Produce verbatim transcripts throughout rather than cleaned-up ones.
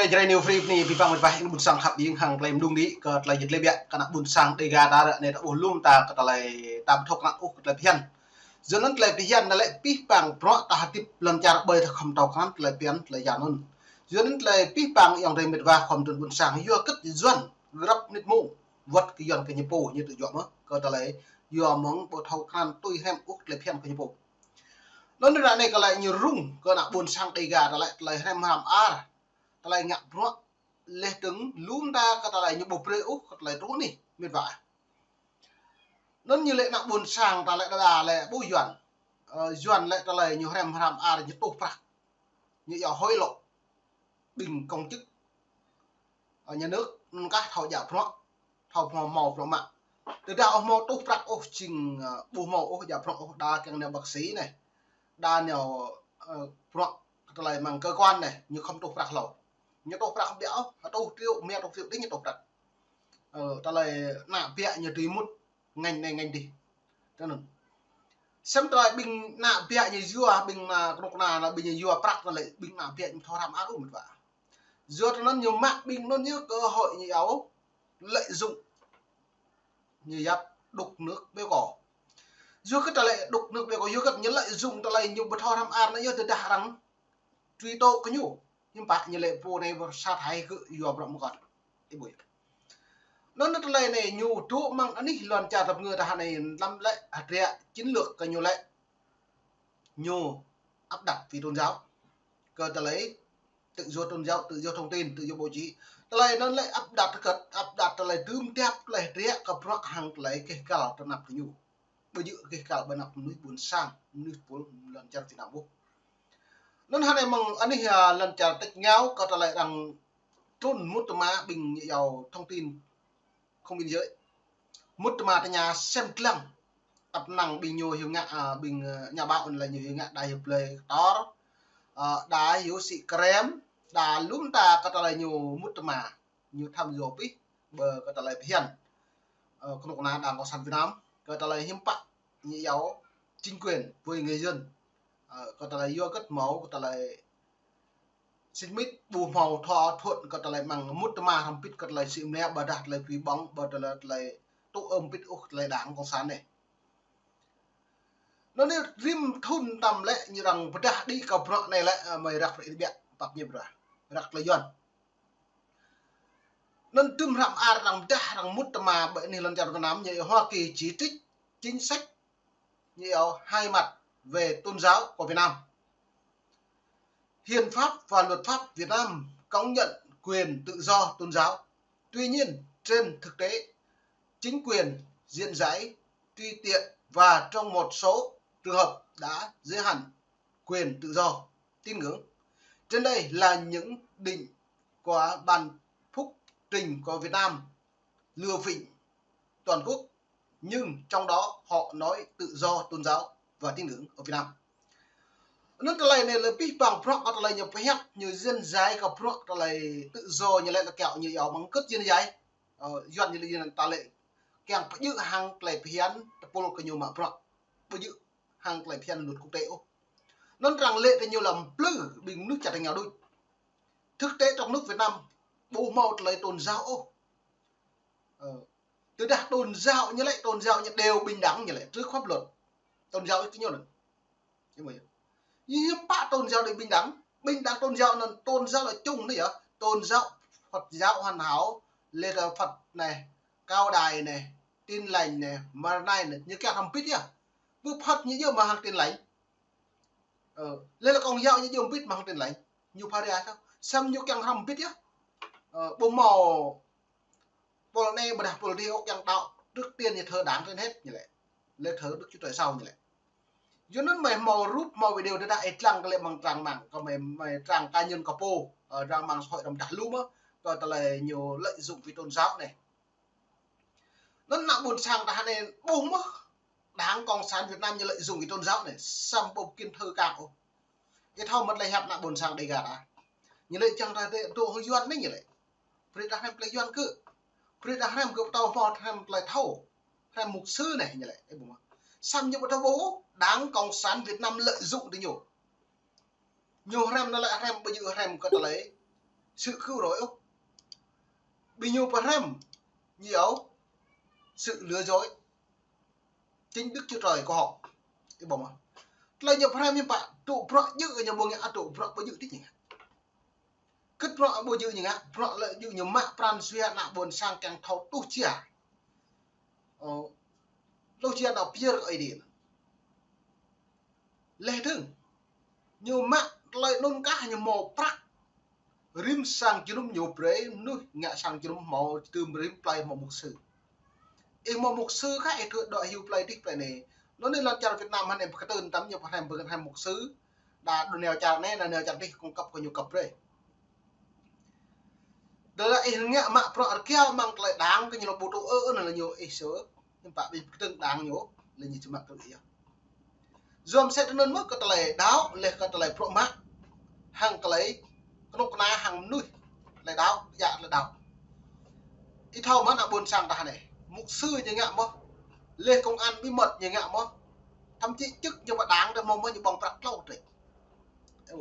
Jrai New Free anai, pih pang mĭt wa ƀing ƀuôn sang khăp ƀing hăng tơlơi mơdung đĭ kơ tơlơi jĕ tơlơi biă kơ ană ƀuôn sang Dega ta ră anai ta ƀuh lŏm ta kơ tơlơi ta ƀu thâo kơnang ôh kơ tơlơi phiăn. Yua anŭn tơlơi phiăn anŭn lĕ pih pang bruă ta hơdip lŏn čar ƀơi ta khŏm thâo kơnang tơlơi phiăn tơlơi jăn anŭn. Yua anŭn tơlơi pih pang ayŏng adơi mĭt wa khŏm tŭ ƀuôn sang yua hơget Yuan grăp nit mông wơ̆t kơ Yuan kơ ñu pô ñu tŭ juă mơ̆ kơ tơlơi yua mơ̆ng ƀu thâo kơnang tui hrăm ôh tơlơi phiăn kơ ñu pô. Anŭn ră anai kơ tơlơi ñu rŭng kơ ană ƀuôn sang Dega tơlơi tơlơi hrăm hrăm ar, tơlơi ngă bruă leh tơ̆ng lŏm ta kơ tơlơi ñu ƀu brơi ôh kơ tơlơi truh anai mĭt wa. Anŭn ñu lĕ ană ƀuôn sang ta lĕ đa đa lĕ ƀu Yuan. Ơ, Yuan lĕ tơlơi ñu hrăm hrăm ar ñu tuh prăk. Ñu yua hối lộ ƀing công chức, ơ, nhà nước, anŭn kah thâo djă bruă, thâo hmâo hmâo bruă mă. Tơdah ƀu hmâo tuh prăk ôh jing, ơ, ƀu hmâo ôh djă bruă ôh đa kiăng nao bác sĩ anai. Đa nao, ơ, bruă kơ tơlơi mơ̆ng cơ quan anai, ñu khŏm tuh prăk hlâo. Ñu tuh prăk biă ôh, tuh triệu, mia tuh triệu đih ñu tuh prăk. Ơ, tơlơi ană biă ñu tui mŭt ngăn anai ngăn đih. Tui anŭn. Samơ̆ tơlơi ƀing ană biă ñu yua, ƀing ană kơnuk kơna, ƀing ñu yua prăk anŭn lĕ ƀing ană biă ñu thâo hrăm ar ôh mĭt wa. Yua tui anŭn ñu mă ƀing anŭn ñu cơ hội ñu yua lợi dụng. Ñu yap đục nước béo cò. Yua hơget tơlơi đục nước béo cò, yua hơget ñu lợi dụng tơlơi ñu ƀu thâo hrăm ar anŭn yua tơdah arăng truy tố kơ ñu. Hiư̆m pă ñu lĕ pô anai ƀu sa thâo kơ yua bruă mơ̆ng kŏn. Ih ƀuh. Anŭn tơlơi anai ñu dŏ mơ̆ng anih lŏn čar tơpơngư ta anai lăm lĕ hơdră chiến lược kơ ñu lĕ ñu áp đặt về tôn giáo. Kơ tơlơi tự do tôn giáo, tự do thông tin, tự do báo chí. Tơlơi anŭn lĕ áp đặt hơget, áp đặt tơlơi tơm tiap tơlơi hơdră kơ bruă hăng tơlơi keh kăl tơnap tơ ñu. Ƀu djơ̆ keh kăl ƀơi anăp mơnuih ƀuôn sang, mơnuih pul lŏn čar Việt Nam ôh. Anŭn hơnai mơ̆ng anih, ơ, lŏn čar tač êngao kơ tơlơi arăng trŭn mŭt tơma ƀing ñu yua thông tin không biên giới. Mŭt tơma tơña sem lăng. Tăp năng ƀing ñu hyu ngă, ơ, ƀing, ơ, nhà báo anŭn lĕ ñu hyu ngă đa hyu blơi kơtor, ơ, đa hyu sĭ krem, đa lŏm ta kơ tơlơi ñu mŭt tơma. Ñu tham dua pih ƀơi kơ tơlơi phiăn. Ơ, kơnuk kơna Đảng Cộng sản Việt Nam, kơ tơlơi hiư̆m pă ñu yua chính quyền với người dân. Ơ, kơ tơlơi yua hơget hmâo kơ tơlơi xích mích ƀu hmâo thỏa thuận kơ tơlơi mơ̆ng mŭt tơma hrăm pĭt kơ tơlơi sĭ mơnă ƀôdah tơlơi pui ƀong ƀôdah tơlơi tŭ ơm pĭt ôh tơlơi Đảng Cộng sản anai. Anŭn anai rĭm thŭn tơm lĕ ñu arăng pơdah đĭ kơ bruă anai lĕ, ơ, mơi răk prĕ biă pap ñu pơdah răk tơlơi Yuan. Anŭn tơm hrăm ar arăng pơdah arăng mŭt tơma ƀơi anih lŏn čar Việt Nam ñu Hoa Kỳ chỉ trích chính sách ñu yua hai mặt về tôn giáo của Việt Nam. Hiến pháp và luật pháp Việt Nam công nhận quyền tự do tôn giáo. Tuy nhiên, trên thực tế, chính quyền diễn giải tùy tiện và trong một số trường hợp đã giới hạn quyền tự do tín ngưỡng. Trên đây là những định của Ban Phúc Trình của Việt Nam lừa phỉnh toàn quốc, nhưng trong đó họ nói tự do tôn giáo và tín ngưỡng ở Việt Nam. Anŭn tơlơi anai lĕ pih pang bruă kơ tơlơi ñu pơhiăp, ñu diễn giải kơ bruă tơlơi tự do ñu lĕ lĕ kiăo ñu yua mơ̆ng hơget diễn giải. Ơ, Yuan ñu lĕ Yuan ta lĕ kiăng pơjơ̆ hăng tơlơi phiăn tơpul kơ ñu mă bruă. Pơjơ̆ hăng tơlơi phiăn luật quốc tế ôh. Anŭn arăng lĕ tơ ñu lăm plư ƀing mơnuih čar tač êngao đôč. Thực tế trong nước Việt Nam ƀu hmâo tơlơi tôn giáo ôh. Ơ, tơdah tôn giáo ñu lĕ, tôn giáo ñu đều bình đẳng ñu lĕ, trước pháp luật. Tôn giáo kơ ñu anŭn. Ñu mơi. Hiư̆m pă tôn giáo đều bình đẳng. Bình đẳng tôn giáo anŭn, tôn giáo là chung anai yơh. Tôn giáo Phật giáo hoàn hảo, lĕ kơ Phật anai, Cao Đài anai, Tin Lành anai, Mennonite anai, ñu kiăng hrăm pĭt yơh. Ƀu Phật ñu djơ̆ mơ̆ hăng Tin Lành. Ơ, lĕ là Công giáo ñu djơ̆ pĭt mơ̆ hăng Tin Lành. Ñu pha ria thâo. Samơ̆ ñu kiăng hrăm pĭt yơh. Ơ, ƀu hmâo pôl anai ƀôdah pôl đih ôh kiăng đaŏ trước tiên ñu thờ đảng trên hết ñu lĕ. Lĕ thờ Đức Chúa Trời sau ñu lĕ. Yua anŭn mơi hmâo rup hmâo video tơdah ih lăng kơ lĕ mơ̆ng trang mạng, kơ mơi, mơi trang cá nhân kơ pô, ơ, trang mạng xã hội arăng pơdah lŏm mơ̆, kơ tơlơi ñu lợi dụng về tôn giáo anai. Anŭn ană ƀuôn sang ta anai ƀuh mơ̆, Đảng Cộng sản Việt Nam ñu lợi dụng về tôn giáo anai, samơ̆ ƀu kiăng thâo kang ôh. Ih thâo mơ̆ tơlơi hiăp ană ƀuôn sang Dega ta. Ñu lĕ čang ta tơ tŭ hăng Yuan anai ñu lĕ. Brơi ta hrăm tơlơi Yuan kơ. Brơi ta hrăm kơ pơtô hmâo hrăm tơlơi thâo. Hrăm mục sư anai ñu lĕ. Ih ƀuh mơ̆. Samơ̆ ñu ƀu thâo ƀuh, Đảng Cộng sản Việt Nam lợi dụng tơ ñu. Ñu hrăm anŭn lĕ hrăm ƀu djơ̆ hrăm kơ tơlơi sự cứu rỗi ôh. Ƀing ñu pơhrăm ñu yua sự lừa dối chính Đức Chúa Trời của họ. Ih ƀuh mơ̆? Tơlơi ñu pơhrăm ñu pă tŭ bruă djơ̆ ñu ƀu ngă, tŭ bruă ƀu djơ̆ tih ñu ngă. Kơ̆t bruă ƀu djơ̆ ñu ngă, bruă lĕ djơ̆ ñu mă pran jua ană ƀôn sang kiăng thâo tuh jia. Ơ, tuh jia nao pơyơr Ơi Adai. Laih dơ̆ng ñu mă tơlơi anŭn kah ñu hmâo prăk. Rĭm sang jơnum ñu brơi mơnuih ngă sang jơnum hmâo tơm rĭm plơi hmâo mục sư. Ih hmâo mục sư kah ih thâo dŏ hyu plơi tih plơi anai. Anŭn anai lŏn čar Việt Nam hơnai pơkơtưn tăm ñu pơhrăm pơkơtưn mục sư. Đa đu neo čar anai, đa neo čar tih cung cấp kơ ñu kơ brơi. Tơdah ih ngă mă bruă rơgao mơ̆ng tơlơi đảng kơ ñu lŏ ƀu tŭ ơ, ơ, anŭn lĕ ñu ih sơ, hiư̆m pă ƀing pơkơtưn đảng ñu, lĕ ñu či mă kơ ih yơh. Yua mơsĕ tui anŭn mơ̆ kơ tơlơi đaŏ, laih kơ tơlơi bruă mă, hăng tơlơi kơnuk kơna hăng mơnuih, tơlơi đaŏ, djă tơlơi đaŏ. Ih thâo mơ̆ ană ƀôn sang ta anai, mục sư ñu ngă mơ̆, laih công an bí mật ñu ngă mơ̆, thậm chí chức ñu pơ đảng tơ hmâo mơ̆ ñu ƀơ̆ng prăk tlâo trĕč. Ơ,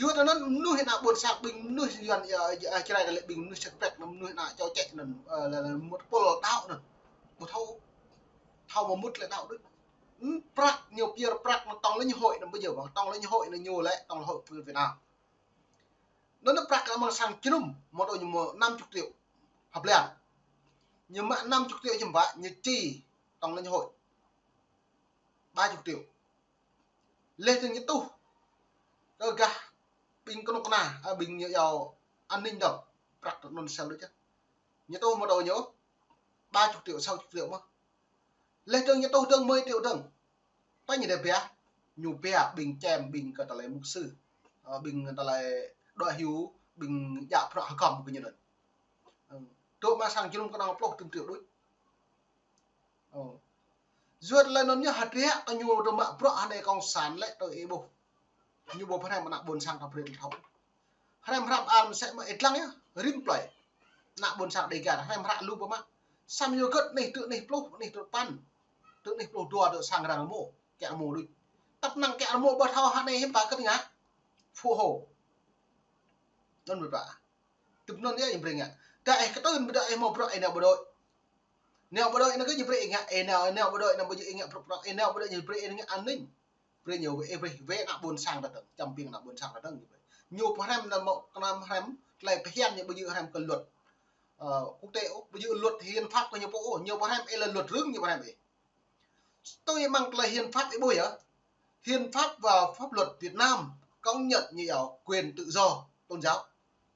yua tơ anŭn mơnuih ană ƀôn sang ƀing mơnuih Yuan, ơ, ơ, Jrai ta lĕ ƀing mơnuih sek prek anŭn mơnuih ană čô čĕ anŭn, ơ, lĕ, lĕ mŭt pôl đaŏ anŭn. Ƀu thâo, thâo mơ̆ mŭt lĕ đaŏ đôč. Ưm, prăk ñu pơyơr prăk anŭn tŏng lĕ ñu hội anŭn ƀu djơ̆ ƀơ̆ng, tŏng lĕ ñu hội anŭn ñu lĕ, tŏng lĕ hội pơkơtưn Việt Nam. Anŭn anŭn prăk anŭn mơ̆ng sang jơnum, mơ̆ tơ ñu mơ̆ năm chục triệu. Hợp lý. Ñu mă năm chục triệu hiư̆m pă, ñu či tŏng lĕ ñu hội. Ba chục triệu. Laih dơ̆ng ñu tuh kơ gah ƀing kơnuk kơna, ơ, ƀing ñu yua an ninh dŏ, prăk tơ anŭn sel đôč yơh. Ñu tuh mơ̆ tơ ñu ba chục triệu, sáu chục triệu mơ̆. Laih dơ̆ng ñu tuh dơ̆ng mười triệu dơ̆ng. Tơ ñu đe biă, ñu biă ƀing čem ƀing kơ tơlơi mục sư. Ơ, ƀing tơlơi dŏ hyu, ƀing djă bruă hơgŏm kơ ñu anŭn. Ơ, tŭ mă sang jơnum kơnơ̆ng pluh tơm triệu đôč. Ơ. Yua tơlơi anŭn ñu hơdră kơ ñu tơ mă bruă hơnai cộng sản lĕ tơ ih ƀuh. Ñu ƀu pơhrăm ană ƀôn sang ta brơi tơlơi thâo. Hrăm hrăm ăt mơsĕ mơ̆ ih lăng yơh, rĭm plơi. Ană ƀôn sang Dega, hrăm hră lu ƀu mă. Samơ̆ ñu gơ̆t anih tơ anih pluh, anih tơ păn. Tơ anih pluh dua tơ sang răng rơmô, kiăng rơmô đôč. Tăp năng kiăng rơmô ƀu thâo hơnai hiư̆m pă kơ̆t ngă. Phù hộ. Anŭn ƀu pă. Tơm anŭn yơh ñu brơi ngă. Tơdah ih kơtưn ƀu djơ̆ ih hmâo bruă ih nao bộ đội. Nao bộ đội anŭn kơ ñu brơi ih ngă, ih nao, nao bộ đội anŭn ƀu djơ̆ ih ngă prăk prăk, ih nao bộ đội ñu brơi ih ngă an ninh. Brơi ñu wĕ, ih brơi wĕ ană ƀôn sang ta dơ̆ng, čăm ƀing ană ƀôn sang ta dơ̆ng ñu brơi. Ñu pơhrăm anŭn mơ̆ kơnam hrăm, tơlơi phiăn ñu ƀu djơ̆ hrăm kơ luật, ơ, quốc tế ôh, ƀu djơ̆ luật hiến pháp kơ ñu pô ôh, ñu pơhrăm ih lĕ luật rừng ñu pơhrăm ih. Tui mơ̆ng tơlơi hiến pháp ih ƀuh yơh. Hiến pháp và pháp luật Việt Nam công nhận ñu yua quyền tự do tôn giáo.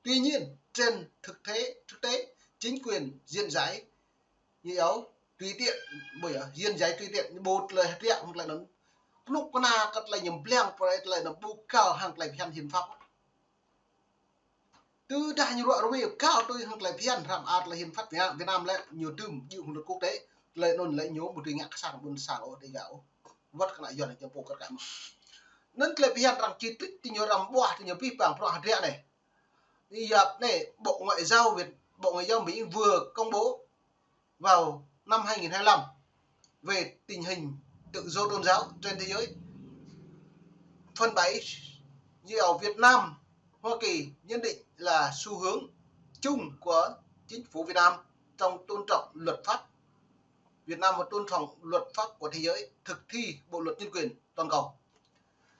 Tuy nhiên, trên thực tế, thực tế, chính quyền diễn giải ñu yua tùy tiện, ƀuh yơh, diễn giải tùy tiện, ñu ƀu tơlơi hơdră hăng tơlơi anŭn. Kơnuk kơna kơ tơlơi ñu blang, tơlơi anŭn ƀu găl hăng tơlơi phiăn hiến pháp. Tơdah ñu ruă ruai găl tui hăng tơlơi phiăn hrăm ăt tơlơi hiến pháp Việt Nam, Việt Nam lĕ ñu tơm djơ̆ hăng luật quốc tế, tơlơi anŭn lĕ ñu ƀu dưi ngă kơ sang ƀôn sang ôh Dega ôh. Wơ̆t kơ ană Yuan ñu pô kơ kăi mơ̆. Anŭn tơlơi phiăn arăng chỉ trích tơ ñu, arăng ƀuah tơ ñu pih pang bruă hơdră anai. Yap anai, Bộ Ngoại giao Việt, Bộ Ngoại giao Mỹ vừa công bố vào năm hai nghìn hai mươi lăm về tình hình tự do tôn giáo trên thế giới. Phần bảy, như ở Việt Nam, Hoa Kỳ nhận định là xu hướng chung của chính phủ Việt Nam trong tôn trọng luật pháp Việt Nam và tôn trọng luật pháp của thế giới, thực thi bộ luật nhân quyền toàn cầu.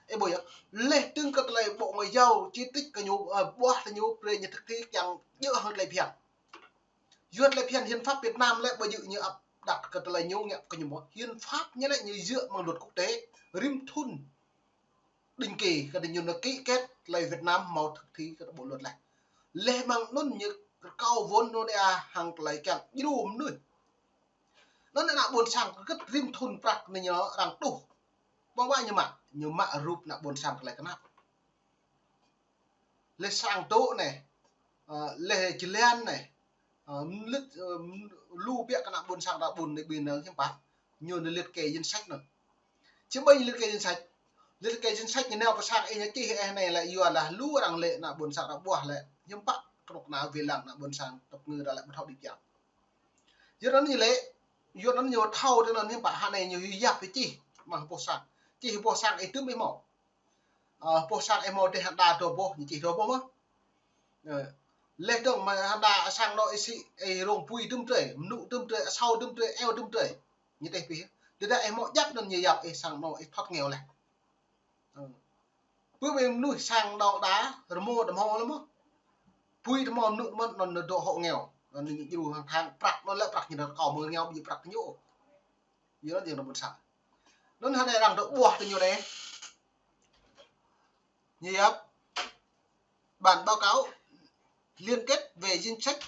Ê, ƀuh yơh, laih dơ̆ng kơ tơlơi Bộ Ngoại giao chỉ trích kơ ñu, ơ, ƀuah tơ ñu brơi ñu thực thi kiăng djơ̆ hăng tơlơi phiăn. Yua tơlơi phiăn hiến pháp Việt Nam lĕ ƀu djơ̆ ñu áp đặt kơ tơlơi ñu ngă kơ ñu mơ̆. Hiến pháp ñu lĕ ñu djơ̆ mơ̆ng luật quốc tế, rĭm thŭn định kỳ kơ tơ ñu anŭn ký kết tơlơi Việt Nam hmâo thực thi kơ bộ luật lĕ. Laih mơ̆ng anŭn ñu rơkâo vốn anŭn ơ hăng tơlơi kiăng djru mơnuih. Anŭn ană ƀôn sang kơ gơ̆t rĭm thŭn prăk anai ñu arăng tuh. Ƀơ̆ng ƀă ñu mă, ñu mă rup ană ƀôn sang tơlơi kơnap. Laih sang dŏ anai, ơ, laih jơlan anai, ơ, mơlĭt, ơ, lu biă kơ ană ƀôn sang ta ƀôn anai ƀing anŭn hiư̆m pă. Ñu anŭn liệt kê danh sách anŭn. Či ƀing liệt kê danh sách. Liệt kê danh sách ñu nao pơ sang ih ñu čih ih anai lĕ yua lah lu arăng lĕ ană ƀôn sang ta ƀuah lĕ. Hiư̆m pă kơnuk kơna wai lăng ană ƀôn sang tŏk ngư ta lĕ ƀu thâo đĭ kiăng. Yua anŭn ñu lĕ, yua anŭn ñu thâo tơ anŭn hiư̆m pă hơnai ñu yap čih mơ̆ng boh sang. Čih boh sang ih tơm ih hmâo. Ơ, boh sang ih hmâo dêh hăng đa dua boh, ñu čih dua boh mơ̆. Ơ, leh dong mă hơnăl sang anŏ ih sĭ, ih rông apui dŭm drơi, mơnŭ dŭm drơi, asâo dŭm drơi, eo dŭm drơi. Ñu tĕh pih. Tơdah ih mă djăp anŭn ñu yap ih sang anŏ ih thâo ngeo leh. Ơ. Pơ ƀing mơnuih sang anŏ đa, rơmô đơmô lăm mơ̆. Apui đơmô mơnŭ mơ̆n anŭn ñu dŏ hŏ ngeo. Anŭn ñu djru hăng thang prăk anŭn lĕ prăk ñu dŏ kâo mơ̆ ngeo ƀu djơ̆ prăk ñu. Yua anŭn yơh anŭn ƀôn sang. Anŭn hơnăl arăng dŏ ƀuah tơ ñu anai. Ñu yap bản báo cáo liên kết về danh sách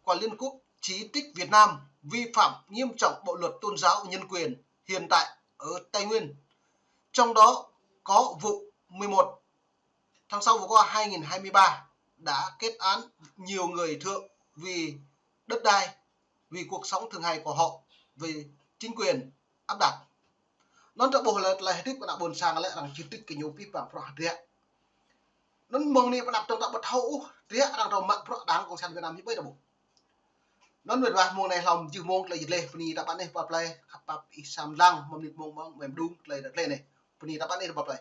của Liên Quốc chỉ trích Việt Nam vi phạm nghiêm trọng bộ luật tôn giáo nhân quyền hiện tại ở Tây Nguyên. Trong đó có vụ mười một tháng sáu vừa qua hai nghìn hai mươi ba đã kết án nhiều người thượng vì đất đai, vì cuộc sống thường ngày của họ, vì chính quyền áp đặt. Anŭn ta ƀuh lĕ tơlơi hơdip kơ ană ƀôn sang lĕ arăng chỉ trích kơ ñu pih păng bruă hơdră. Anŭn mơ̆ng anai pơnăp tơng ta ƀu thâo ôh, hơdră arăng thâo mă bruă Đảng Cộng sản Việt Nam ñu ƀai ta ƀuh. Anŭn mĕt wa mơ̆ng anai hlâo jưh mơ̆ng tơlơi jơleh bơni ta ƀăn anai pơ plơi, khăp pap ih sam lăng, mơ̆ng mơnit mơ̆ng mơ̆ng mơ̆ng đŭng tơlơi ta tơlơi anai. Bơni ta ƀăn anai pơ plơi.